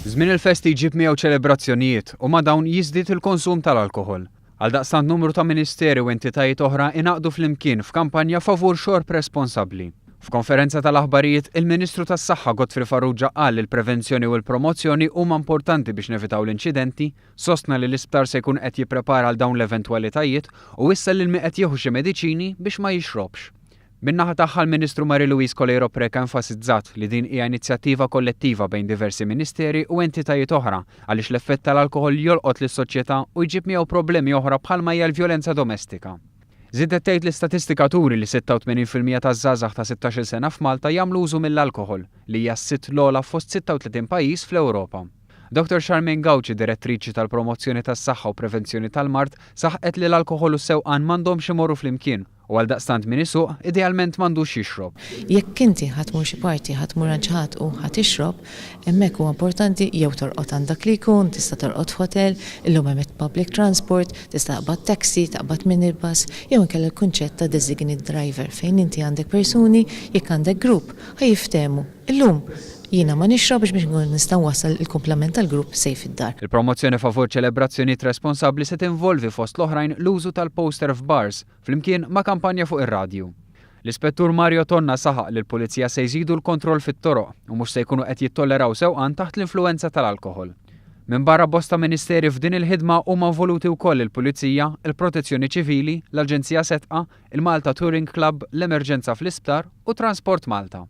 Żmien il-festi jġib miegħu ċelebrazzjonijiet u ma' dawn jiżdied il-konsum tal-alkoħol. Għaldaqstant numru ta' ministeri u entitajiet oħra ingħaqdu flimkien f'kampanja favur xorb responsabbli. F'konferenza tal-aħbarijiet, il-Ministru tas-Saħħa Godfrey Farrugia qal li l-prevenzjoni u l-promozzjoni huma importanti biex nevitaw l-inċidenti, sostna li l-isptar se jkun qed jipprepara għal dawn l-eventwalitajiet u wissa lil min qed jieħu xi mediċini biex ma jixrobx. Min-naħa tagħha l-Ministru Marie Louise Coleiro Preca enfasizzat li din hija inizjattiva kollettiva bejn diversi ministeri u entitajiet oħra għaliex l-effett tal-alkoħol jolqot lis-soċjetà u jġib miegħu problemi oħra bħalma hija l-vjolenza domestika. Żiedet tgħid li statistika turi li 86% taż-żgħażagħ ta' 16-il sena f'Malta jagħmlu użu mill-alkoħol, li hija s-sitt l-ogħla fost 36 pajjiż fl-Ewropa. Dottor Charmaine Gauci, Direttriċi tal-Promozzjoni tas-Saħħa u Prevenzjoni tal-Mard, saħqet li l-alkoħol u s-sewqan m'għandhomx imorru flimkien u għaldaqstant min isuq, idealment m'għandux jixrob. Jekk inti ħa tmur xi party, ħa tmur għand xi ħadd u ħa tixrob, hemmhekk huwa importanti jew torqod għand dak li jkun, tista' torqod f'hotel, illum hemm il-public transport, tista' taqbad taxi, taqbad minibus, jew inkella l-kunċett ta' designated driver fejn inti għandek persuni, jekk għandek grupp, ħa jiftehmu. Illum jiena ma nixrobx biex inkun nista' nwassal il-kumplament tal-grupp safe id-dar. Il-promozzjoni favur ċelebrazzjonijiet responsabbli se tinvolvi fost l-oħrajn l-użu tal-poster f'bars, flimkien ma' kampanja fuq ir-radju. L-Ispettur Mario Tonna saħaq li l-Pulizija se jżidu l-kontroll fit-toroq u mhux se jkunu qed jittolleraw sewqan taħt l-influwenza tal-alkoħol. Minbarra bosta ministeri f'din il-ħidma huma involuti wkoll il-Pulizija, il-Protezzjoni Ċivili, l-Aġenzija Sedqa, il-Malta Touring Club, l-Emerġenza fl-Isptar u Transport Malta.